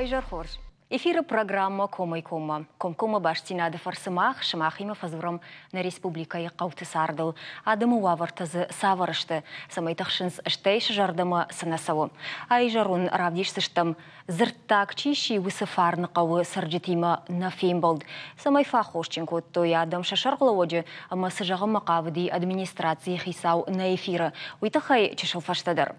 Уӕ изӕр хорз. Эфиры программӕ Комӕй-коммӕ. Комкоммӕ бастдзинады фӕрцы мах сымахимӕ фӕдзурӕм нӕ республикӕйы хъӕуты цардыл, адӕмы уавӕртӕ дзы цавӕр сты, цӕмӕй тыхсынц, стӕй сӕ зӕрдӕмӕ цы нӕ цӕуы. Аизӕрон равдисдзыстӕм, дзырддаг чи сси, уыцы Фарны хъӕуы цӕрджытимӕ нӕ фембӕлд, цӕмӕй фӕаххосджын кодтой адӕм сӕ сӕргълӕууӕджы ӕмӕ цы зӕгъынмӕ хъавыди администрацийы хицау нӕ эфиры, уый тыххӕй чысыл фӕстӕдӕр.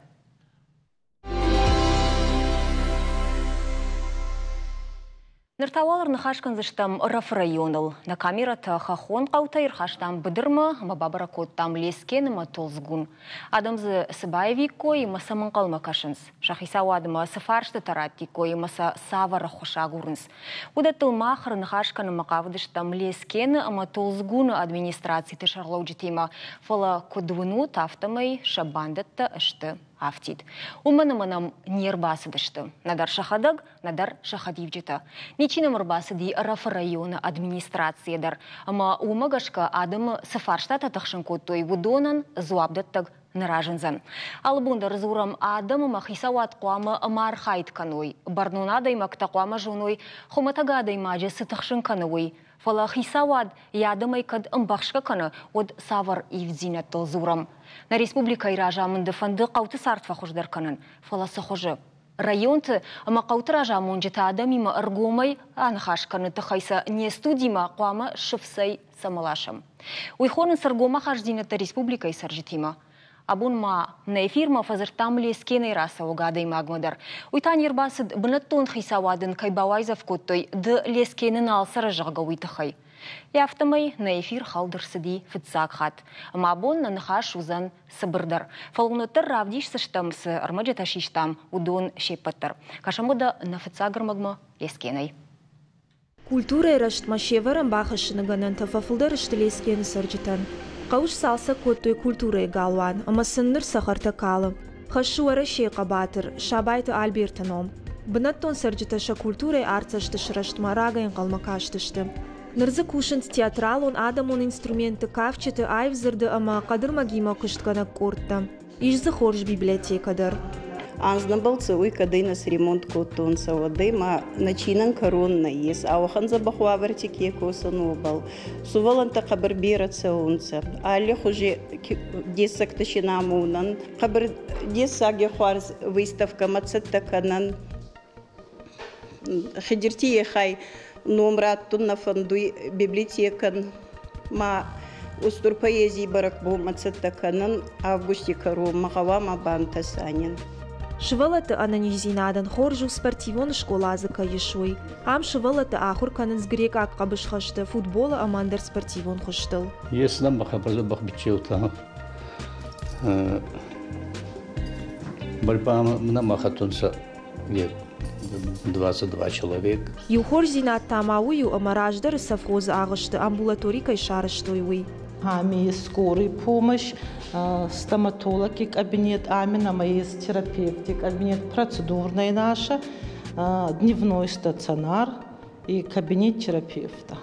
Ныр та уал ӕрныхас кӕндзыстӕм Ӕрӕфы районыл. Нӕ камерӕтӕ хӕххон хъӕутӕй ӕрхастам быдырмӕ ӕмӕ бабӕрӕг кодтам Лескен ӕмӕ Толдзгун. Адӕм дзы цы баивиккой ӕмӕ сӕм ӕнхъӕлмӕ кӕсынц, сӕ хицауадмӕ цы фарстытӕ раттиккой ӕмӕ сӕ цавӕр ӕххуыс агурынц. Уыдӕттыл мах ӕрныхас кӕнынмӕ хъавыдыстӕм Лескены ӕмӕ Толдзгуны администрациты сӕргълӕуджытимӕ, фӕлӕ куыд уынут, афтӕмӕй сӕ бандӕттӕ сты афтид. Уымӕн ӕмӕ нӕм не рбацыдысты нӕдӕр сӕхӕдӕг, нӕдӕр сӕ хӕдивджытӕ. Ничи нӕм ӕрбацыди Ӕрӕфы районы администрацийӕ дӕр, ӕмӕ уымӕ гӕсгӕ адӕмы цы фарстатӕ тыхсын кодтой, уыдонӕн дзуапдӕттӕг нӕ разындзӕн. Алы бон дӕр дзурӕм, адӕм ӕмӕ хицауад хъуамӕ ӕмархайд кӕной, бӕрнон адӕймӕгтӕ хъуамӕ зоной, хуымӕтӕг адӕймаджы цы тыхсын кӕны, уый. Фӕлӕ хицауад йӕ адӕмӕй кӕд ӕмбӕхсгӕ кӕны, уӕд цавӕр ивддзинӕдтыл дзурӕм? Нӕ республикӕйы разамынды фӕнды хъӕуты цард фӕхуыздӕр кӕнын, фӕлӕ цы хуызы? Районты ӕмӕ хъӕуты разамонджытӕ адӕмимӕ ӕргомӕй аныхас кӕныны тыххӕй сӕ не студимӕ хъуамӕ сыфцӕй цӕмӕ ласӕм. Уый хонынц ӕргом ахастдзинӕдтӕ республикӕйы цӕрджытимӕ. Абон ма нӕ эфирмӕ фӕдзырдтам Лескенӕй рацӕуӕг адӕймагмӕ дӕр. Уый та не рбацыд, бынӕттон хицауад ын кӕй бауайдзӕф кодтой, ды Лескены нал цӕры, зӕгъгӕ, уый тыххӕй. Йӕ афтӕмӕй нӕ эфир хӕлд ӕрцыди фыццаг хатт. Ӕмӕ абон нӕ ныхас уыдзӕн цыбырдӕр. Фӕлӕ уын уӕддӕр равдисдзыстӕм, цы ӕрмӕджытӕ систам, уыдон се ппӕт дӕр. Кӕсӕм уӕдӕ нӕ фыццаг ӕрмӕгмӕ Лескенӕй. Культурӕйы рӕзтмӕ се вӕрӕн бахӕссыны гӕнӕнтӕ фӕфылдӕр сты Лескены цӕрджытӕн. Хъӕуы сцалцӕг кодтой культурӕйы галуан ӕмӕ сын ныр цӕхӕртӕ калы. Хӕссы Уӕрӕсейы хъӕбатыр Сабайты Альберты ном. Бынӕттон цӕрджытӕ сӕ культурӕйы артдзӕсты сырӕзтмӕ рагӕй ӕнхъӕлмӕ кастысты. Ныр дзы кусынц театралон, адӕмон инструментты, кафджыты, аив дзырды ӕмӕ хъӕдырмӕгимӕ куыстгӕнӕг къордтӕ. Ис дзы хорз библиотекӕ дӕр. Анз нӕбӕл цӕуй, кӕдӕй нӕ сремонт кодтонцӕ, уӕдӕй ма нӕ чинӕн кӕрон нӕййес. Ауӕхӕн дзӕбӕх уавӕрти ке косӕн, уобӕл. Сувӕллӕнттӕ хъӕбӕр берӕ цӕунцӕ. Алли хузи дессӕгтӕ си намонӕн. Хъӕбӕр дессаги хуарз выставкӕмӕ цӕттӕ кӕнӕн. Хидирти ехай ном раттун нӕ фӕндуй библиотекӕн ма устур поэзий бӕрӕгбонмӕ цӕттӕ кӕнӕн августи кӕронмӕ гъӕуама бантӕсанин. Сывӕллӕтты ӕнӕниздзинадӕн хорз у спортивон скъола дзы кӕй ис, уый. Ам сывӕллӕтты ахуыр кӕнынц грекъаг хъӕбысхӕсты, футболы ӕмӕ ӕндӕр спортивон хуызтыл. Ес нӕмӕ хъӕбӕр бичеутӕ. Борьба нӕмӕ хӕттунцӕ 22 человек. Иу хорздзинад та ма уый у, ӕмӕ раздӕры совхозы агъуысты амбулатори кӕй сарӕзтой, уый. Ами есть скорый помощь, стоматологи кабинет, ами нама есть терапевти кабинет, процедурная наша, дневной стационар и кабинет терапевта.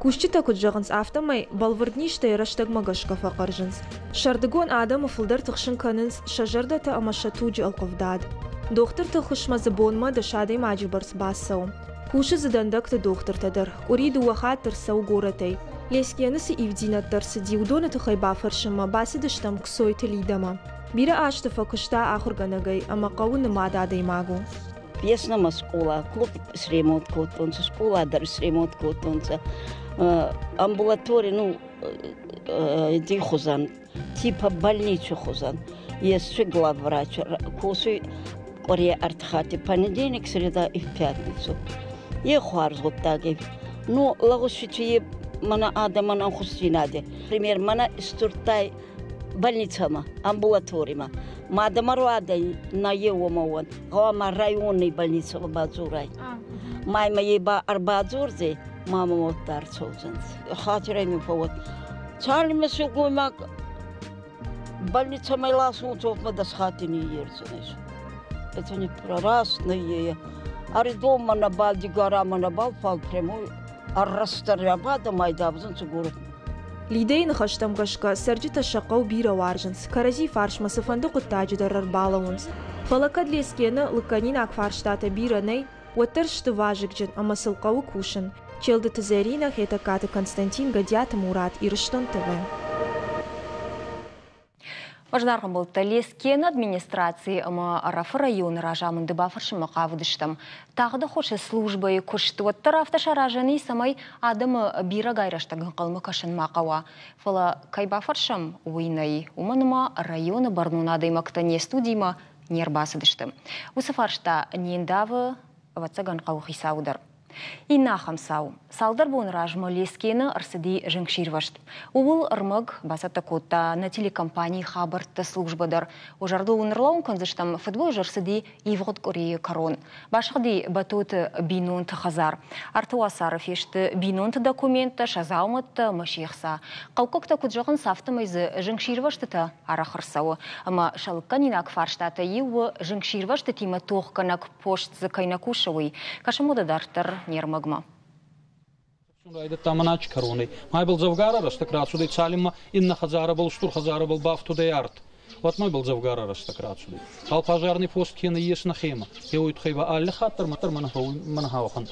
Кусджытӕ куыд зӕгъынц, афтӕмӕй бӕлвырд низтӕй рӕстӕгмӕ гӕсгӕ фӕхъӕрзынц. Сӕрдыгон адӕмы фылдӕр тыхсын кӕнынц сӕ зӕрдӕтӕ ӕмӕ сӕ туджы ӕлхъывдад. Дохтырты ххуысмӕ дзы бонмӕ дӕс адӕймаджы бӕрц бацӕуы. Кусы дзы дӕндӕгты дохтыртӕ дӕр. Къуыри дыууӕ хатты ӕрцӕуы горӕтӕй. Лескены цы ивддзинӕдтӕ ӕрцыди, уыдоны тыххӕй бафӕрсынмӕ бацыдыстӕм Кцойты Лидӕмӕ. Бирӕ азты фӕкуыста ахуыргӕнӕгӕй ӕмӕ хъӕуы нымад адӕймаг у. Пьесӕмӕ скъола, клуб сремонт кодтонцӕ, скъола дӕр сремонт кодтонцӕ. Амбулатори, ну, ди хузӕн, типа больници хузӕн. Есть главврач, косуй къуӕре ӕртхати, понедельник, среда и в пятницу. Е хуарз гъуддаг. Ну, лӕгъуз е мӕнӕ адӕмӕн ӕнхусдзийнади. Пример, мӕнӕ исдзурдтай больницӕмӕ, амбулаторимӕ. Мадӕмӕ руадӕй нӕ еуомӕ уӕн, гъӕуама районный больницӕмӕ бадзурай. Маймӕ е ба ӕрбадзордзӕй, мама уӕддӕр цӕудзӕнцӕ. Хатирӕй мин фӕууӕд. Цалинмӕ силгоймаг больницӕмӕ ласунцӕ, уотмӕ дӕс хатти ниййердзӕнӕй. Это не раз на е. Ӕридонмӕ нӕбал, Дигорамӕ нӕбал, фал прямой ӕррӕстӕрӕбадӕ майдабзӕнцӕ город. Лидӕйы ныхӕстӕм гӕсгӕ, цӕрджытӕ сӕ хъӕу бирӕ уарзынц, кӕрӕдзи фарсмӕ цыфӕнды хъуыддаджы дӕр ӕрбалӕууынц. Фӕлӕ кӕд Лескены лыггӕнинаг фарстатӕ бирӕ нӕй, уӕддӕр сты вазыгджын ӕмӕ сыл хъӕуы кусын. Челдыты Зӕринӕ, Хетӕгкаты Константин, Гӕдиаты Мурат, Ирыстон ТВ. Зынаргъ ӕмбӕлттӕ, Лескены администрацийы ӕмӕ Ӕрӕфы районы разамынды бафӕрсынмӕ хъавыдыстӕм. Тагъд ӕххуысы службӕйы куыст уӕддӕр афтӕ саразӕн и, цӕмӕй адӕмы бирӕгай рӕстӕг ӕнхъӕлмӕ кӕсын ма хъӕуа. Фӕлӕ кӕй бафӕрсӕм, уый нӕй, уымӕн ӕмӕ районы бӕрнон адӕймӕгтӕ не студимӕ не рбацыдысты. Уыцы фарста не ндавы, ӕвӕццӕгӕн, хъӕуыхицауы дӕр. Иннӕ ахӕм цау. Цалдӕр боны размӕ Лескены ӕрцыди зынгсирвӕзт. Ууыл ӕрмӕг бацӕттӕ кодта нӕ телекомпанийы хабӕртты службӕ дӕр. Уӕ зӕрдыл уын ӕрлӕууын кӕндзыстӕм, фыдбылыз ӕрцыди ивгъуыд къуырийы кӕрон. Басыгъди Батоты бинонты хӕдзар. Арты уацары фесты бинонты документтӕ, сӕ дзаумӕттӕ ӕмӕ се хца. Хъӕуккӕгтӕ куыд зӕгъынц, афтӕмӕй дзы зынгсирвӕзтытӕ арӕх ӕрцӕуы. Ӕмӕ сӕ лыггӕнинаг фарстатӕй иу у зынгсирвӕзтытимӕ тохгӕнӕг пост дзы кӕй нӕ кусы, уый. Кӕсӕм уӕдӕ дарддӕр не рмӕгмӕ. Райдӕдта мӕнӕ кӕронӕй. Ма ибӕл дзӕвгарӕ рӕстӕг рацудӕй, цалинмӕ иннӕ хӕдзарӕбӕл, устур хӕдзарӕбӕл бафтудӕй арт. Уӕд ма ибӕл дзӕвгарӕ рӕстӕг рацудӕй. Фал пожарный пост ке нӕййес нӕхемӕ, е уой туххӕй ба алли хатт дӕр мӕнӕ уӕхӕн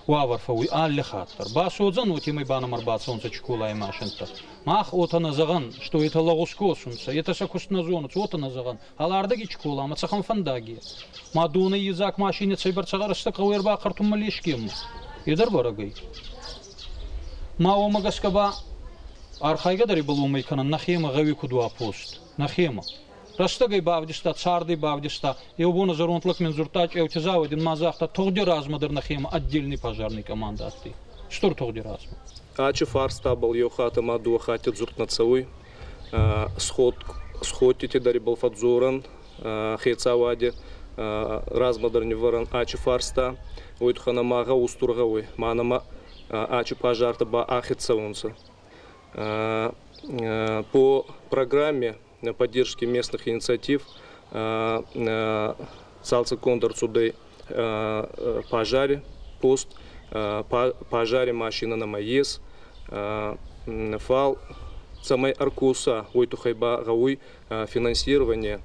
уавӕр фӕууй алли хатт дӕр. Басодзӕн, уотемӕй ба нӕмӕ ӕрбацӕунцӕ Чиколай машинтӕ. Мах уотӕ нӕ зӕгъӕн, что етӕ лӕгъуз косунцӕ, етӕ сӕ куст нӕ зонунцӕ, уотӕ нӕ зӕгъӕн. Алардӕги Чиколамӕ цӕхӕн фӕндаги? Ма донӕй идзаг машинӕ цӕйбӕрцӕ рӕстӕг гъӕуй ӕрбахъӕртунмӕ Лескеммӕ? Е дӕр бӕрӕг ӕй. Ма уомӕ гӕсгӕ ба архайгӕ дӕр ибӕл уомӕй кӕнӕн, нӕхемӕ гъӕуи куд уа пост, нӕхемӕ. Рӕстӕгӕй бавдиста, цардӕй бавдиста. Еу бон зӕронд лӕг мин дзурдта Чъеути заводин ма загъта, тугъди размӕ дӕр нӕхемӕ отдельный пожарный командӕ адтӕй. Стур тугъди размӕ. Ачи фарстабӕл еу хатт ӕма дууӕ хатти дзурд нӕ цӕуй. Сходтити дӕр ибӕл фӕдздзорӕн хецауади размӕ дӕр ниввӕрӕн ачи фарста. Уой туххӕн ӕма гъӕу устур гъӕуй, ма нӕмӕ ачи пожартӕ ба ахид цӕунцӕ. По программе поддержки местных инициатив цалцӕггонд ӕрцудӕй пожаре пост, пожаре машина нӕмӕ ес, фал цӕмӕй ӕркоса, уой туххӕй ба гъӕуй финансирование.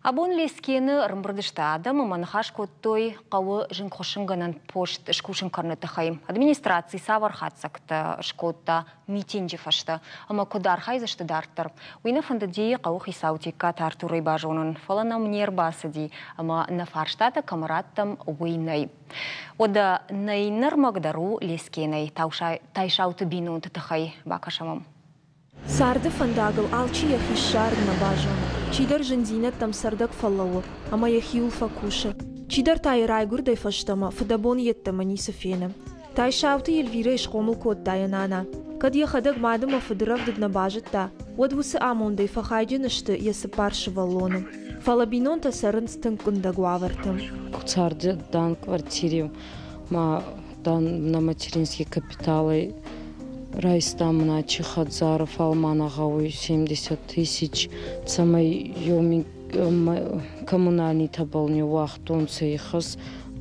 Абон Лескены ӕрӕмбырд сты адӕм ӕмӕ ныхас кодтой хъӕуы зынгхуыссынгӕнӕн пост скусын кӕныны тыххӕй. Администраци цавӕр хатдзӕгтӕ скодта митинджы фӕстӕ ӕмӕ куыд архайдзысты дарддӕр, уый нӕ фӕндыди хъӕуыхицау Тегкаты Артурӕй базонын, фӕлӕ нӕм не рбацыди ӕмӕ нӕ фарстатӕ кӕм раттӕм, уый нӕй. Уӕдӕ нӕ иннӕ рмӕг дӕр у Лескенӕй Тайсауты бинонты тыххӕй бакӕсӕм ӕм. Царды фӕндагыл алчи йӕхи ссарын нӕ базоны. Чидӕр зындзинӕдтӕм цӕрдӕг фӕлӕууы ӕмӕ йӕхиуыл фӕкусы. Чидӕр та йӕ райгуырдӕй фӕстӕмӕ фыдӕбон йеддӕмӕ ницы фены. Тайсауты Эльвирӕйы схъомыл кодта йӕ нана. Кӕд йӕхӕдӕг мады ӕмӕ фыды рӕвдыд нӕ базыдта, уӕд уыцы амондӕй фӕхайджын сты йӕ цыппар сывӕллоны. Фӕлӕ бинонтӕ цӕрынц тынг къуындӕг уавӕрты. Царды дӕн квартире ма дӕн на материнский капиталӕй райстам начи хӕдзары, фал ма нӕ гъӕуй 70 тысяч, цӕмӕй еуми коммунальнитӕбӕл ниууагътонцӕ ихӕс,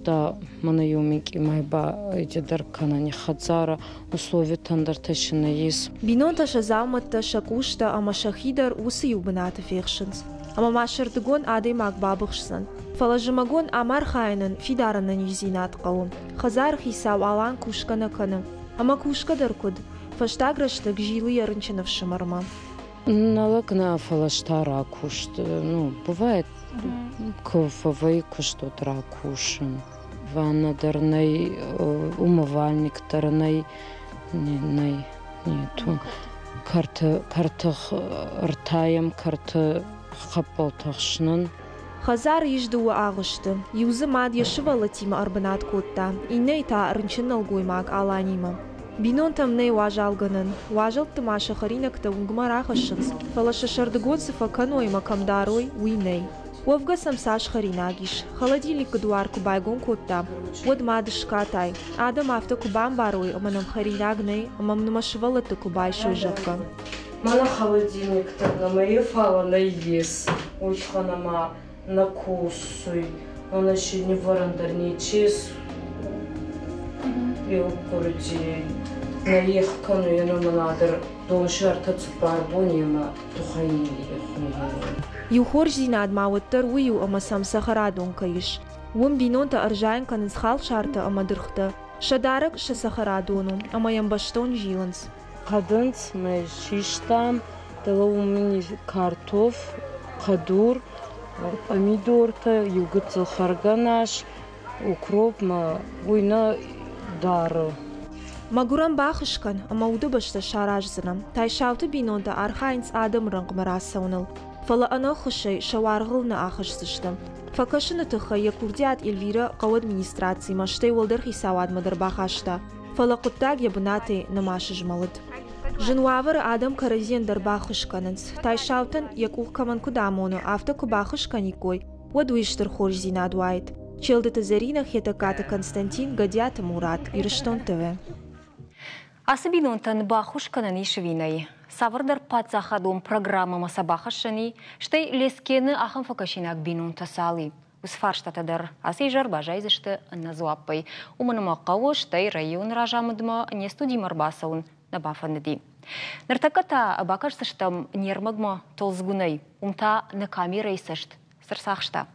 да мӕнӕ еуми къимӕй ба дӕр кӕнӕни хӕдзарӕ, условиятӕн дӕр тӕссинӕ ес. Бинонтӕ сӕ дзаумӕттӕ, сӕ къустӕ ӕмӕ сӕхи дӕр уыцы иу бынаты фехсынц. Ӕмӕ ма сӕрдыгон адӕймаг бабыхсдзӕн. Фӕлӕ зымӕгон ӕмархайынӕн фидар ӕнӕниздзинад хъӕуы. Хӕдзары хицау Алан кусгӕ нӕ кӕны. Ӕмӕ кусгӕ дӕр куыд? Фӕстаг рӕстӕг зилы йӕ рынчын ӕфсымӕрмӕ. Налог нӕ фӕласта ракуст. Ну, бывает, куы фӕвӕййы куыст вот ракусын. Ванна дӕр нӕй, умывальник дӕр нӕй, нӕй, нету. Кӕрты, кӕрты ӕртӕйӕм кӕрты хӕппӕлтӕ хсынӕн. Хӕдзары ис дыууӕ агъуысты. Иу дзы мад йӕ сывӕллӕттимӕ ӕрбынат кодта, иннӕйы та рынчын нӕлгоймаг Аланимӕ. Бинонтӕм нӕй уазалгӕнӕн. Уазӕлтты ма сӕ хӕринӕгтӕ уынгмӕ рахӕссынц, фӕлӕ сӕ сӕрдыгон цы фӕкӕной ӕмӕ кӕм дарой, уый нӕй. Уӕвгӕ сӕм цас хӕринаг ис. Холодильникы дуар куы байгом кодта, уӕд мад скатай. Адӕм афтӕ куы бамбарой, ӕмӕ нӕм хӕринаг нӕй, ӕмӕ мын мӕ сывӕллӕтты куы байсой, зӕгъгӕ. Мӕнӕ холодильниктӕ нӕмӕ фалӕ нӕййес, уой туххӕн ӕма нӕ косуй, мӕнӕ си ниввӕрӕн дӕр нечи ес. Еу хъурди нӕ ех кӕнуй, ӕнӕ мӕнӕ дон си ӕртӕ цуппар бони ӕма тухӕй ехуй. Иу хорздзинад ма уӕддӕр уый у, ӕмӕ сӕм цӕхӕрадон кӕй ис. Уым бинонтӕ ӕрзайын кӕнынц халсартӕ ӕмӕ дыргътӕ. Сӕ дарӕг сӕ цӕхӕрадон у, ӕмӕ йӕм бӕстон зилынц. Хъӕдындз мӕ систам, дӕлӕ уым картоф, хъӕдур, помидортӕ, иу гыццыл хӕргӕнас, укроп ма уый нӕ дары. Мӕгуырӕн баххуыс кӕн, ӕмӕ удыбӕстӕ сараздзынӕ. Тайсауты бинонтӕ архайынц адӕмы рӕнхъмӕ рацӕуыныл, фӕлӕ ӕнӕххуысӕй сӕ уаргъыл нӕ ахӕсдзысты. Фӕкӕсыны тыххӕй йӕ курдиат Эльвирӕ хъӕуы администрацимӕ, стӕй уӕлдӕр хицауадмӕ дӕр бахаста, фӕлӕ хъуыддаг йӕ бынатӕй нӕма сызмӕлыд. Зын уавӕры адӕм кӕрӕдзийӕн дӕр баххуыс кӕнынц. Тайсаутӕн йӕ къух кӕмӕн куыд амоны, афтӕ куы баххуыс кӕниккой, уӕд уый стыр хорздзинад уаид. Челдыты Зӕринӕ, Хетӕгкаты Константин, Гӕдиаты Мурат, Ирыстон ТВ. Ацы бинонтӕн баххуыс кӕнӕн ис ӕви нӕй? Цавӕрдӕр паддзахадон программӕмӕ сӕ бахӕссӕн и, стӕй Лескены ахӕм фӕкӕсинаг бинонтӕ цал и? Уыцы фарстатӕ дӕр ацы изӕр баззайдзысты ӕнӕдзуаппӕй. Уымӕн ӕмӕ хъӕуы, стӕй районы разамындмӕ не студимӕ ӕрбацӕуын нӕ бафӕндыди. Ныртӕккӕ та бакӕсдзыстӕм не рмӕгмӕ Толдзгунӕй. Уым та нӕ камерӕйы цӕст цы рцахста?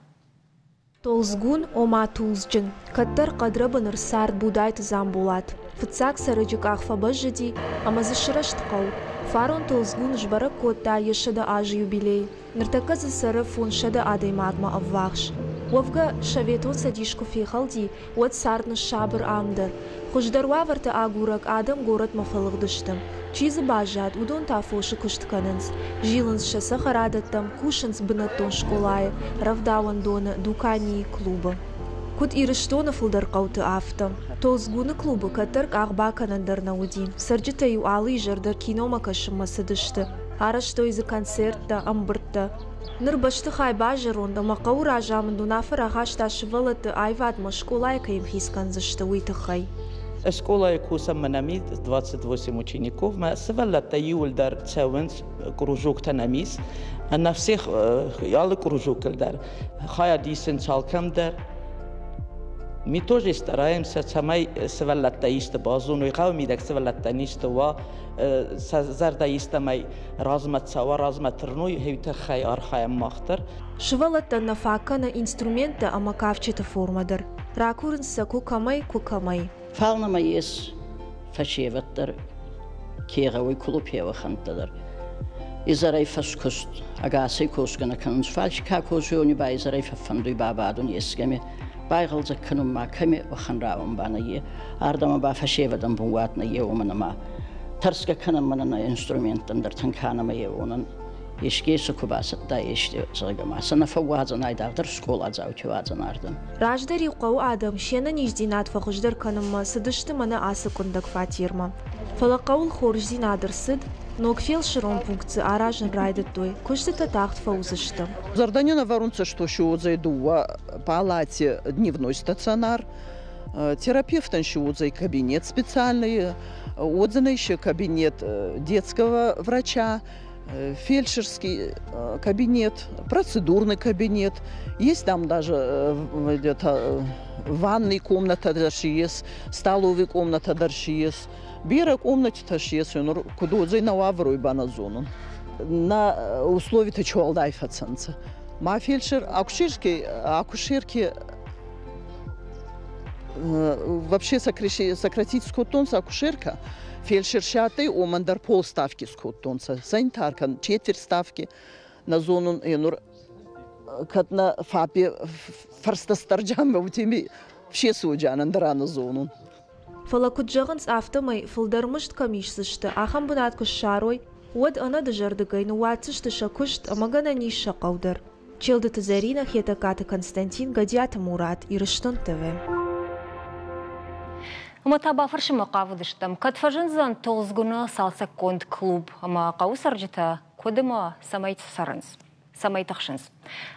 Толдзгун, ома тулдзджын, кӕддӕр хъӕдрӕбын ӕрцард Будайты Дзамболат. Фыццаг цӕрӕджы къах фӕбӕззыди ӕмӕ дзы сырӕзт хъӕу. Фарон Толдзгун сбӕрӕг кодта йӕ 100 азы юбилей. Ныртӕккӕ дзы цӕры 500 адӕймагмӕ ӕввахс. Уӕвгӕ, Советон Цӕдис куы фехӕлди, уӕд цард ныссабыр ам дӕр. Хуыздӕр уавӕртӕ агурӕг адӕм горӕтмӕ фӕлыгъдысты. Чи дзы баззад, уыдон та фосы куыст кӕнынц. Зилынц сӕ цӕхӕрадӕттӕм, кусынц бынӕттон скъолайы, рӕвдауӕндоны, дуканийы, клубы. Куыд Ирыстоны фылдӕр хъӕуты, афтӕ. Толдзгуны клубы кӕддӕр къах бакӕнӕн дӕр нӕ уыди. Цӕрджытӕ-иу алы изӕр дӕр киномӕ кӕсынмӕ цыдысты. Арӕзтой дзы концерттӕ, ӕмбырдтӕ. Ныр бӕстыхай базӕронд ӕмӕ хъӕуы разамынд уынаффӕ рахаста сывӕллӕтты аивадмӕ скъолайы кӕй ӕмхиц кӕндзысты, уый тыххӕй. Скъолайы кусӕм мӕнӕ ми 28 учеников, мӕ сывӕллӕттӕ иуылдӕр цӕуынц кружоктӕ нӕм ис. На всех алы кружокыл дӕр хайад исынц алкӕм дӕр. Мы тоже стараемся, цӕмӕй сывӕллӕттӕ исты базоной, хъӕуы мидӕг сывӕллӕттӕн исты уа, сӕ зӕрдӕ истӕмӕй размӕ цӕуа, размӕ тырной, уый тыххӕй архайӕм мах дӕр. Сывӕллӕттӕн нӕ фаг кӕны инструменттӕ ӕмӕ кафджыты формӕ дӕр. Ракурынц сӕ куы кӕмӕй, куы кӕмӕй. Фал нӕмӕ ес фӕсевӕд дӕр, ке гъӕуй клуб еуӕхӕнттӕ дӕр. Изӕрӕй фӕскуст ӕгасӕй косгӕ нӕ кӕнунц, фал си ка косуй, уони ба изӕрӕй фӕффӕндуй бабадун ескӕми, байгъӕлдзӕг кӕнун ма кӕми уӕхӕн рауӕн ба нӕййе. Ардӕмӕ ба фӕсевӕдӕн бунуат нӕййе, уомӕн ӕма тӕрсгӕ кӕнӕн мӕнӕ нӕ инструменттӕн дӕр тӕнка нӕмӕ еуонӕн. Еске сӕ ку бацӕттӕ есте, зӕгъгӕ ма сӕ нӕ фӕууадзӕн айдагъдӕр скъоладзаути уадзӕн ардӕм. Раздӕр-иу хъӕуы адӕм се нӕниздзинад фӕхуыздӕр кӕнынмӕ цыдысты мӕнӕ ацы къуындӕг фатермӕ. Фӕлӕ хъӕуыл хорздзинад ӕрцыд, ног фелсырон пункт дзы аразын райдыдтой, куыстытӕ тагъд фӕуыдзысты. Зӕрдӕ не нӕвӕрунцӕ, что си уодзӕй дууӕ палати дневной стационар, терапевтӕн си уодзӕй кабинет специальный, уодзӕнӕй си кабинет детского врача, фельдшерский кабинет, процедурный кабинет. Есть там даже где-то ванный комната дӕр есть, столовый комната дӕр есть, берӕ комнатитӕ ес, нур куд уодзӕй нӕ уавӕр, ба нӕ зонун. На условитӕ чуалдай фӕцӕнцӕ. Ма фельдшер акушерский, акушерки вообще сократить скодтонцӕ акушерка, фельдшершатӕй уомӕн дӕр полставки скодтонцӕ, санитаркӕн четверть ставки. Нӕ зонун, нур кӕд нӕ ФАПе фӕрстӕ стӕрджамӕ утеми все суджанӕн дӕр ӕнӕ зонун. Фӕлӕ куыд зӕгъынц, афтӕмӕй фылдӕр мызд кӕм исдзысты, ахӕм бынат куы ссарой, уӕд ӕнӕдызӕрдыгӕй ныууадздзысты сӕ куыст ӕмӕ гӕнӕн ис сӕ хъӕу дӕр. Челдыты Зӕринӕ, Хетӕгкаты Константин, Гӕдиаты Мурат, Ирыстон ТВ. Ӕмӕ та бафӕрсынмӕ хъавыдыстӕм, кӕд фӕзындзӕн Толдзгуны цалцӕггонд клуб ӕмӕ хъӕуы цӕрджытӕ куыд ӕмӕ цӕмӕй цӕрынц, цӕмӕй тыхсынц.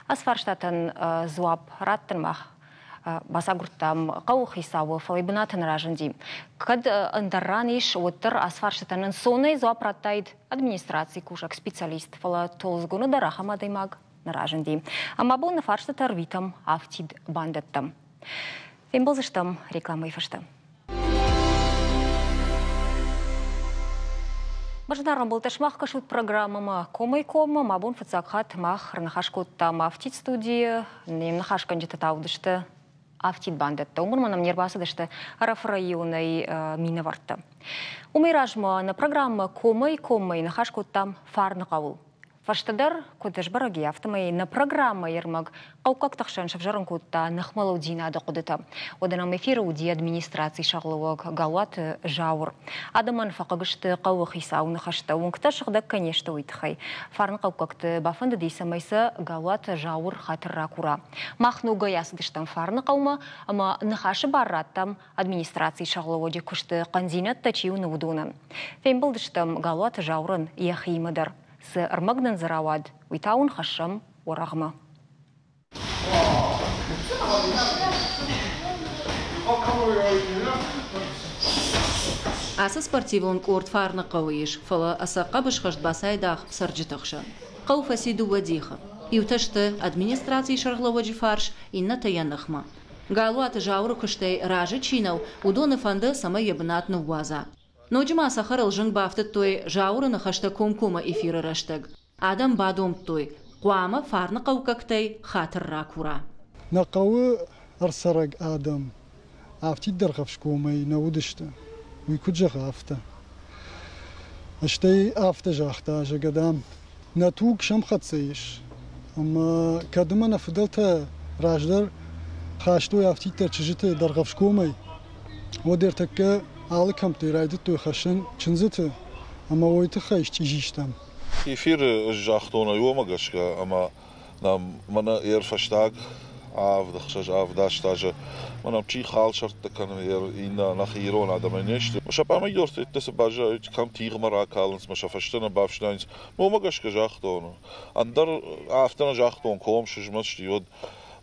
Ацы фарстатӕн дзуапп раттын мах бацагуырдтам хъӕуы хицауы, фӕлӕ бынаты нӕ разынди. Кӕд ӕндӕр ран ис, уӕддӕр ацы фарстатӕн ӕнцонӕй дзуапп радтаид администрацийы кусӕг специалист, фӕлӕ Толдзгуны дӕр ахӕм адӕймаг нӕ разынди. Ӕмӕ абон нӕ фарстытӕ ӕрвитӕм афтид бандӕттӕм. Фембӕлдзыстӕм рекламӕйы фӕстӕ. Зынаргъ ӕмбӕлттӕ, сымах кӕсут программӕмӕ Комӕй-коммӕ. Мӕ бон фыццаг хатт мах ӕрныхас кодтам афтид студийы. Не мныхасгӕнджытӕ та уыдысты Афтид бандӕттӕ. Уымӕн нӕм не рбацыдысты Ӕрӕфы районӕй минӕвӕрттӕ. Уымӕй размӕ нӕ программӕ комӕй-коммӕ ныхас кодтам Фарныхъӕуыл. Фӕстӕдӕр, куыд сбӕрӕг и, афтӕмӕй нӕ программӕйы ӕрмӕг хъӕуккӕгты хсӕн сӕвзӕрын кодта ныхмӕлӕуддзинады хъуыдытӕ. Уӕдӕ нӕм эфиры уыди администрацийы сӕргълӕууӕг Галуаты Зауыр. Адӕмӕн фӕхъыг сты хъӕуы хицауы ныхӕстӕ, уынгтӕ сыгъдӕг кӕй не сты, уый тыххӕй. Фарныхъӕуккӕгты бафӕндыди, цӕмӕй сӕ Галуаты Зауыр хатыр ракура. Мах ногӕй ацыдыстӕм Фарныхъӕумӕ ӕмӕ ныхасы бар радтам администрацийы сӕргълӕууӕджы куысты хъӕндзинӕдтӕ чи уыны, уыдонӕн. Фембӕлдыстӕм Галуаты Зауырӕн йӕхиимӕ дӕр. Цы ӕрмӕг нын дзы рауад, уый та уын хӕссӕм уӕрӕхмӕ. Ацы спортивон къорд Фарныхъӕуы ис, фӕлӕ ӕцӕг хъӕбысхӕст бацайдагъ цӕрджыты хсӕн. Хъӕу фӕци дыууӕ дихы. Иутӕ сты администрацийы сӕргълӕууӕджы фарс, иннӕтӕ йӕ ныхмӕ. Галуаты Зауыры куыстӕй разы чи нӕу, уыдоны фӕнды, цӕмӕй йӕ бынат ныууадза. Ноджы ма цӕхӕрыл зынг бафтыдтой Зауыры ныхӕстӕ комкоммӕ эфиры рӕстӕг. Адӕм бадомдтой, хъуамӕ фарныхъӕуккӕгтӕй хатыр ракура. Нӕ хъӕуы ӕрцӕрӕг адӕм афтид дӕргъӕвсгомӕй нӕ уыдысты, уый куыд зӕгъы, афтӕ. Стӕй афтӕ загъта, зӕгъгӕ, дам, нӕ туг сӕмхӕццӕ ис, ӕмӕ кӕд ӕмӕ нӕ фыдӕлтӕ раздӕр хастой афтиддӕр чызджыты дӕргъӕвсгомӕй, уӕд ӕртӕккӕ алы кӕмттӕй райдыдтой хӕссын чындзыты, ӕмӕ уый тыххӕй счъизи стӕм. Эфиры ӕз загътон ӕй уомӕ гӕсгӕ, ӕма нӕм мӕнӕ ӕрфӕстаг авд, ӕхсӕз, авд, аст азы мӕнӕ чи халсӕрттӕ кӕны, иннӕ нӕхи ирон адӕмӕй не сты. Сӕ пъамидортӕ цы баззайут, кӕм тигъмӕ ракалынц, мӕ сӕ фӕстӕ нӕ бафснайынц. Уомӕ гӕсгӕ загътон. Ӕндӕр афтӕ нӕ загътон, ком сызмӕсти, уӕд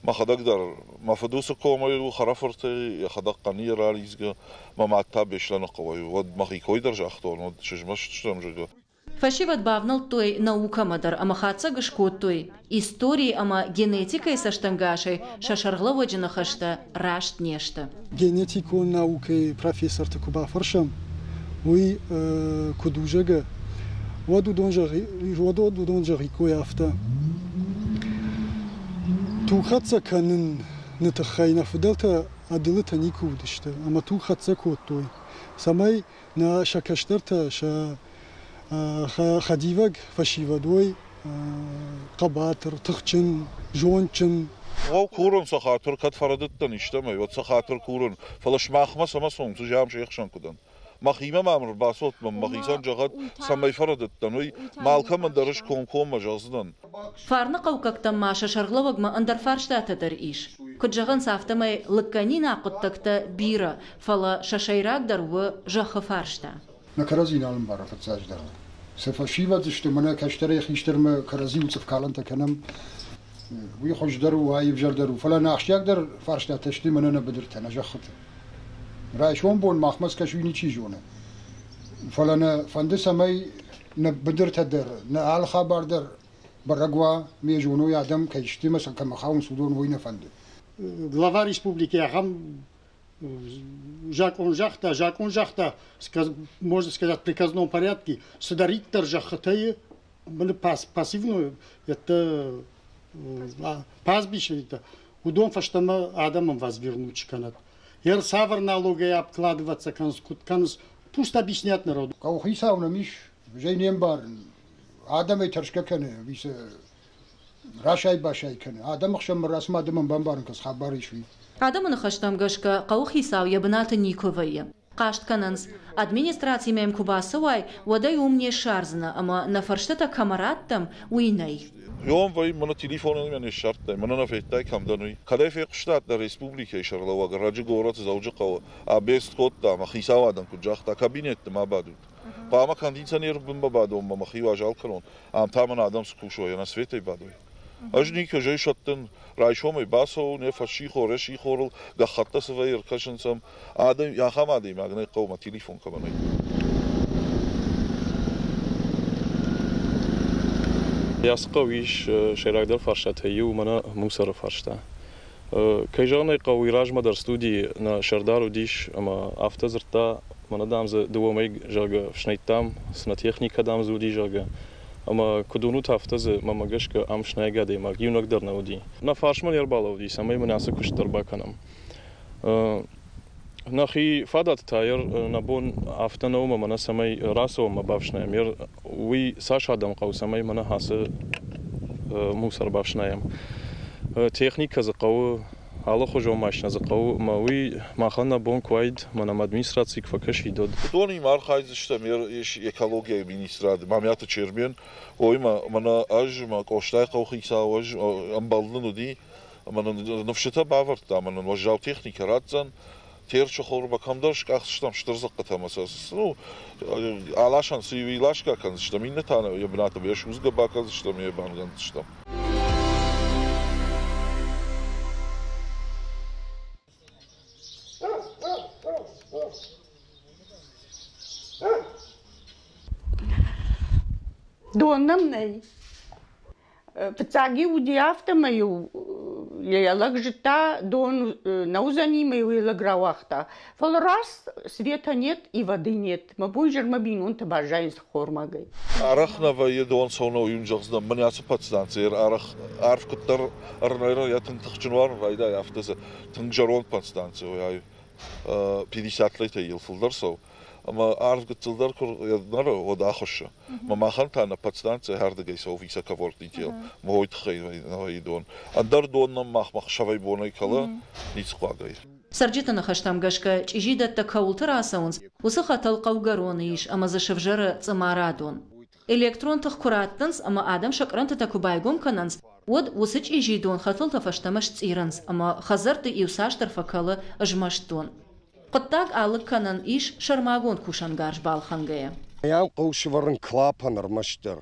мӕхӕдӕг дӕр мӕ фыд уыцы комӕй у хӕрӕфыртӕй, йӕхӕдӕг Хъӕнийӕ ралидзгӕ, мӕ мад та Беслӕныхъӕуӕй. Уӕд мӕхи кой дӕр загътон, уӕд сызмӕстыстӕм, зӕгъгӕ. Фӕсивӕд бавнӕлдтой наукӕмӕ дӕр ӕмӕ хатдзӕг скодтой, истори ӕмӕ генетикӕйы цӕстӕнгасӕй сӕ сӕргълӕууӕджы ныхӕстӕ раст не сты. Генетикон наукӕйы профессорты куы бафӕрсӕм, уый куыд у, зӕгъгӕ, уӕд уыдон зӕгъиккой афтӕ. Тугхӕццӕ кӕныны тыххӕй нӕ фыдӕлтӕ ӕдылытӕ никуы уыдысты ӕмӕ тугхӕццӕ кодтой, цӕмӕй нӕ сӕ кӕстӕртӕ, сӕ хӕдивӕг фӕсивӕд уой хъӕбатыр, тыхджын, зондджын. Гъо, курын сӕ хатыр, кӕд фӕрӕдыдтӕн истӕмӕй, уӕд сӕ хатыр курын, фӕлӕ сымахмӕ цӕмӕ цӕуын, цы зиан се хсӕн куы дӕн. Мӕхимӕ мӕм ӕрбацӕут, мӕхицӕн зӕгъӕд, цӕмӕй фӕрӕдыдтӕн, уый мӕ алкӕмӕн дӕр ӕз комкоммӕ зӕгъдзынӕн. Фарныхъӕуккӕгтӕм ма сӕ сӕргълӕууӕгмӕ ӕндӕр фарстатӕ дӕр ис. Куыд зӕгъынц, афтӕмӕй лыггӕнинаг хъуыддӕгтӕ бирӕ, фӕлӕ сӕ сӕйрагдӕр у зӕххы фарста. Нӕ кӕрӕдзи нал ӕмбары фыццаджыдӕр. Цы фӕсивӕд сты, мӕнӕ кӕстӕрӕй хистӕрмӕ кӕрӕдзиуыл цъыфкалӕнтӕ кӕнӕм, уый хуыздӕр у, аивзӕрдӕр у. Фӕлӕ нӕ ахсджиагдӕр фарстатӕ сты мӕнӕ нӕ быдыртӕ, нӕ зӕххыты. Райсом бон махмӕ скӕс, уый ничи зоны. Фӕлӕ нӕ фӕнды, цӕмӕй нӕ быдыртӕ дӕр, нӕ алы хабар дӕр бӕрӕг уа, ме зоной адӕм кӕй сты ӕмӕ сӕ кӕмӕ хауынц, уыдон уый нӕ фӕнды. Глава республики ахӕм закъон загъта, закъон загъта, можно сказать, в приказном порядке, цыдӕриддӕр зӕххытӕй пассивную, это пастбище, уыдон фӕстӕмӕ адӕмӕн возвернуть кӕнӕд. Ер цавӕр налогӕй обкладываться кӕнынц, куыд кӕнынц, пусть объяснят народу. Хъӕуыхицау нӕм ис, зӕй не мбарын, адӕмӕй тӕрсгӕ кӕны, ӕви цы расай-басай кӕны. Адӕмы хсӕнмӕ рацыма адӕмӕн бамбарын кӕн, цы хабар ис, уый. Адӕмы ныхӕстӕм гӕсгӕ, хъӕуыхицау йӕ бынаты никуы вӕййы. Хъаст кӕнынц, администрацимӕ йӕм куы бацӕуай, уӕд ӕй уым не ссардзынӕ ӕмӕ нӕ фӕрстытӕ кӕмӕ раттӕм, уый нӕй. Ион вӕййы, мӕнӕ телефонӕн мӕ не ссардтай, мӕнӕ нӕ федтай, кӕм дӕн, уый. Кӕдӕй фехъуыстат нӕ республикӕйы сӕргълӕууӕг ӕрӕджы горӕт Дзӕуджыхъӕуы абест кодта ӕмӕ хицауадӕн куыд загъта, кабинетты ма бадут. Хъуамӕ кондиционеры бынмӕ бадон ӕмӕ мӕхи уазал кӕнон, ам та мын адӕм цы кусой, ӕнӕ светӕй бадой. Ӕз никуы зӕй сӕттын, райсомӕй бацӕуын, йӕ фӕссихор, йӕ сихорыл гӕххӕттӕ цы вӕййы, ӕркӕсынц ӕм. Адӕм, ахӕм адӕймаг нӕй хъӕумӕ телефон кӕмӕ нӕй. Ацы хъӕу ис сӕйрагдӕр фарстатӕй иу, мӕнӕ мусоры фарста. Кӕй зӕгъын ӕй хъӕуы, уый размӕ дӕр студийы нӕ сӕрдар уыдис ӕмӕ афтӕ дзырдта, мӕнӕ дам дзы дыууӕ мӕй, зӕгъгӕ, фснайдтам, цы нӕ техникӕ дам дзы уыди, зӕгъгӕ. Ӕмӕ куыд уынут, афтӕ дзы, мӕнмӕ гӕсгӕ, ам снайгӕ адӕймаг иунӕг дӕр нӕ уыди. Нӕ фарсмӕ не рбалӕууыди, цӕмӕй мын ацы куыст дӕр бакӕнӕм. Нӕхи фадат та нӕ бон афтӕ нӕу ӕмӕ мӕнӕ цӕмӕй рацӕуӕм ӕмӕ бафснайӕм. Уый цас адӕм хъӕуы, цӕмӕй мӕнӕ ацы мусор бафснайӕм. Техникӕ дзы хъӕуы, алыхуызон машинӕ дзы хъӕуы ӕмӕ уый махӕн нӕ бон куы уаид, мӕнӕ администраци куы фӕкӕсид, уӕд. Уыдонимӕ архайдзыстӕм экологияйы министрад Мамиаты Чермен, уыимӕ мӕнӕ ӕз, мӕ Къостайы хъӕуыхицау ӕз ӕмбал нын уыди ӕмӕ нын ныфсытӕ бавӕрдта ӕмӕ нын уӕззау техникӕ ратдзӕн. Терчы хормӕ кӕмдӕр скъахдзыстӕм стыр дзыхъхъытӕ ӕмӕ сӕ ну, аласӕн цы ласгӕ кӕндзыстӕм, иннӕ та йӕ бынаты йӕ судзгӕ бакӕндзыстӕм, йӕ бангӕндзыстӕм. Дон нӕм нӕй. Фыццаг-иу уыди афтӕмӕй-иу йӕ лӕг зыдта, дон нӕ уыдзӕни ӕмӕ-иу йӕ лӕг рауагъта. Фӕлӕ раст света нет и воды нет. Мӕ бон-изӕрмӕ бинонтӕ баззайынц хормагӕй. Арӕх нӕ вӕййы дон цӕуынӕй уым зӕгъдзынӕн, мӕнӕ ацы подстанцӕйы арӕх арф куыддӕр ӕрнӕры, йӕ тынг тыхджын уарын райдайы, афтӕ дзы тынг зӕронд подстанцӕ у, ай 50 летӕй йыл фылдӕр цӕуы. Ӕмӕ арв гыццылдӕр куы нӕры, уӕд ахуыссы. Мӕ махӕн та нӕ подстанцӕ ардыгӕй цӕуы високовольтный тел. Мӕ уый тыххӕй вӕййы дон. Ӕндӕр дон нӕм махмӕ хсӕвӕй-бонӕй кӕлы, ницы хъуагӕй. Цӕрджыты ныхӕстӕм гӕсгӕ, чъизидӕттӕ кӕуылты рацӕуынц, уыцы хӕтӕл хъӕугӕроны ис ӕмӕ дзы сӕвзӕры цъымарадон. Электрон тых куы раттынц ӕмӕ адӕм сӕ кърантытӕ куы байгом кӕнынц, уӕд уыцы чъизи дон хӕтӕлтӕ фӕстӕмӕ сцъирынц ӕмӕ хӕдзӕртты иуцасдӕр фӕкӕлы змӕст дон. Хъуыддаг алыг кӕнӕн ис сӕрмагонд кусӕнгарз балхӕнгӕйӕ. Ам хъӕуы сӕвӕрын клапан ӕрмӕстдӕр.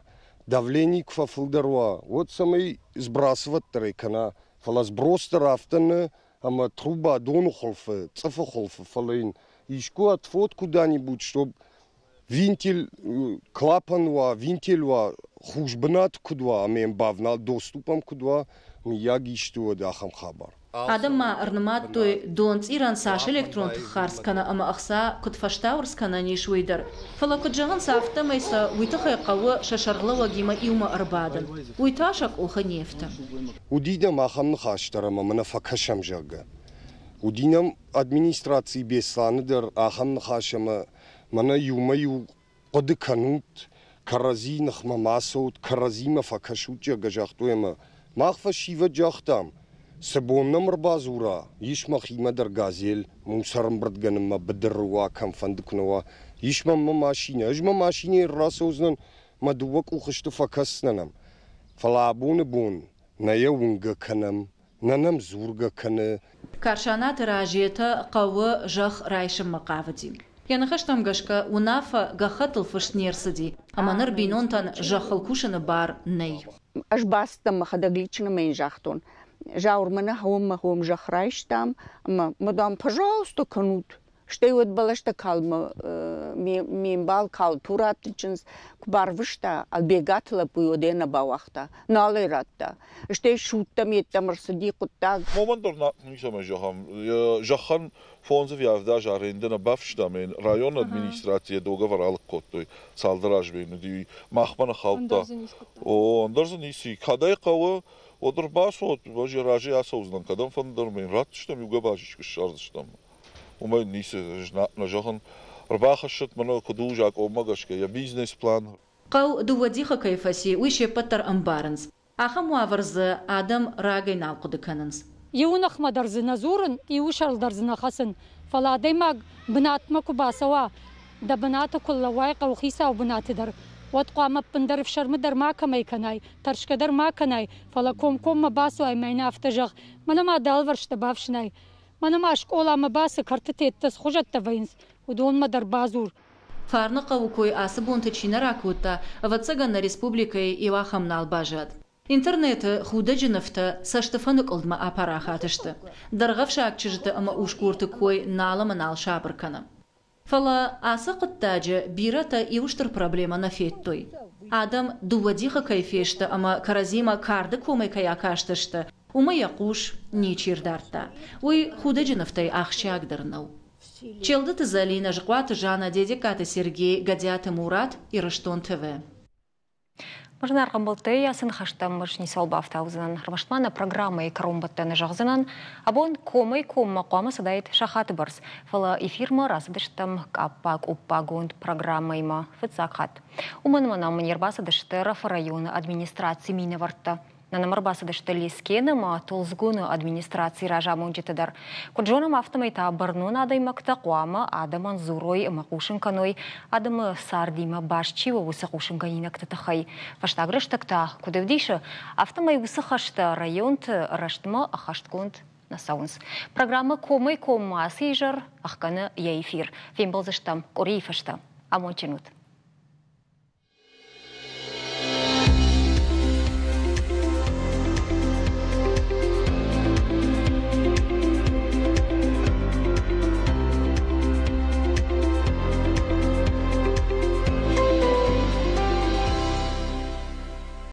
Давлени куы фӕфылдӕр уа, уӕд цӕмӕй сбрасывать кӕна, фӕлӕ сброс дӕр афтӕ нӕ, ӕмӕ труба доны хуылфы, цъыфы хуылфы, фӕлӕ йын искуы отвод куда-нибудь, чтоб винтель клапан уа, винтель уа, хус бынат куыд уа ӕмӕ йӕм бавнал доступ ӕм куыд уа, мыййаг исты уӕд ахӕм хабар. Адӕм ма ӕрнымадтой, донцъирӕн цас электрон тых хардз кӕны ӕмӕ ӕхца куыд фӕстауӕрц кӕнӕн ис, уый дӕр. Фӕлӕ куыд зӕгъынц, афтӕмӕй сӕ уый тыххӕй хъӕуы сӕ сӕргълӕууӕгимӕ иумӕ ӕрбадын. Уый та сӕ къухы не фты. Уыди дӕм ахӕм ныхас дӕр ӕмӕ мӕнӕ фӕкӕсӕм, зӕгъгӕ. Уыди нӕм администрацийы Беслӕны дӕр ахӕм ныхас ӕмӕ мӕнӕ иумӕ-иу хъуыды кӕнут, кӕрӕдзи ныхмӕ ма цӕут, кӕрӕдзимӕ фӕкӕсут, зӕгъгӕ, загътой ӕмӕ мах фӕсивӕд загътам, цы бон нӕм ӕрбадзура, ис мӕхимӕ дӕр газель, мусор ӕмбырдгӕнынмӕ быдыры уа, кӕмфӕнды куы нӕ уа, ис мӕм мӕ машинӕ, ӕз мӕ машинӕйы рацӕудзынӕн, мӕ дыууӕ къухы сты фӕкӕсдзынӕн ӕм. Фӕлӕ абоны бон нӕ йӕ уынгӕ кӕнӕм, нӕ нӕм дзургӕ кӕны. Карсанаты Разетӕ хъӕуы зӕхх райсынмӕ хъавыди. Йӕ ныхӕстӕм гӕсгӕ, уынаффӕ гӕххӕттыл фыст не рцыди, ӕмӕ ныр бинонтӕн зӕххыл кусыны бар нӕй. Ӕз бацыдтӕн мӕхӕдӕг лично йын загътон, Зауыр, мӕнӕ хъоммӕ хъом зӕхх райстам, ӕмӕ, мадам, пожалуйста, кӕнут. Стӕй уӕд бӕлӕстӕ калмы ме мбал Калтураты чындз куы барвыста, Ӕлбегаты лӕппуйы уӕд ӕй нӕ бауагъта, нал ӕй радта. Стӕй судтӕм йеддӕм ӕрцыди хъуыддаг. Уымӕн дӕр ницӕмӕй зӕгъӕм, зӕххӕн фондз ӕви авд азы арендӕ нӕ бафыстам, районы администрацийӕ договор алыг кодтой цалдӕр азмӕ йын уыди, махмӕ нӕ хаудта. О, ӕндӕр дзы ницы и. Кӕд ӕй хъӕуы, уӕд ӕрбацӕуӕд, ӕз йӕ разӕй ацӕудзынӕн, кӕдӕмфӕнды дӕр ӕмӕ йын ратдзыстӕм, иу гӕбаз искуы ссардзыстӕм. Уымӕй ницы нӕ зӕгъын. Ӕрбахӕссӕт мӕнӕ куыд у закъонмӕ гӕсгӕ йӕ бизнес-план. Хъӕу дыууӕ дихы кӕй фӕци, уый се ппӕт дӕр ӕмбарынц. Ахӕм уавӕр дзы адӕм рагӕй нал хъуыды кӕнынц. Иуы ныхмӕ дӕр дзы нӕ дзурын, иуы сӕрыл дӕр дзы нӕ хӕцын, фӕлӕ адӕймаг бынатмӕ куы бацӕуа, дӕ бынаты куы лӕууай хъӕуыхицауы бынаты дӕр, уӕд хъуамӕ ӕппындӕр ӕфсӕрмы дӕр макӕмӕй кӕнай, тӕрсгӕ дӕр ма кӕнай, фӕлӕ комкоммӕ бацуай ӕмӕ йын афтӕ зӕгъ, мӕнӕ ма дӕлвӕрстӕ бафснай, мӕнӕ ма скъоламӕ бацы кӕртытеттӕ цы хуызӕттӕ вӕййынц, уыдонмӕ дӕр бадзур. Фарныхъӕуы кой ацы бонты чи нӕ ракодта, ӕвӕццӕгӕн нӕ республикӕйы иу ахӕм нал баззад. Интернеты худӕджы нывтӕ цӕстыфӕныкъуылдмӕ апарахат сты. Дӕргъӕвсаг чызджыты ӕмӕ усгурты кой нал ӕмӕ нал сабыр кӕны. Фӕлӕ ацы хъуыддаджы бирӕтӕ иу стыр проблемӕ нӕ федтой. Адӕм дыууӕ дихы кӕй фесты ӕмӕ кӕрӕдзимӕ карды комӕй кӕй акастысты, уымӕ йӕ хъус ничи рдардта. Уый худӕджы нывтӕй ахсджиагдӕр нӕу. Челдыты Зӕлинӕ, Зыхъуаты Жаннӕ, Дедегкаты Сергей, Гӕдиаты Мурат, Ирыстон ТВ. Зынаргъ ӕмбӕлттӕ, ацы ныхӕстӕм ӕз ницӕуыл бафтаудзынӕн. Ӕрмӕст ма нӕ программӕйы кӕронбӕттӕны зӕгъдзынӕн, абон комӕй-коммӕ хъуамӕ цыдаид сахаты бӕрц, фӕлӕ эфирмӕ рацыдыстӕм къаппа-къуппагонд программӕимӕ фыццаг хатт. Уымӕн ӕмӕ нӕм не рбацыдысты Ӕрӕфы районы администрацийы минӕвӕрттӕ. Нӕм ӕрбацыдысты Лескен ӕмӕ Толдзгуны администрацийы разамонджытӕ дӕр. Куыд зонӕм, афтӕмӕй та бӕрнон адӕймӕгтӕ хъуамӕ адӕмӕн дзурой ӕмӕ хъусын кӕной, адӕмы цардимӕ баст чи у, уыцы хъусынгӕнинӕгты тыххӕй. Фӕстаг рӕстӕг та, куыд ӕвдисы, афтӕмӕй уыцы хӕстӕ районты рӕстмӕ ӕххӕстгонд нӕ цӕуынц. Программӕ комӕй-коммӕ ацы изӕр ӕхгӕны йӕ эфир. Фембӕлдзыстӕм къуырийы фӕстӕ. Амондджын ут!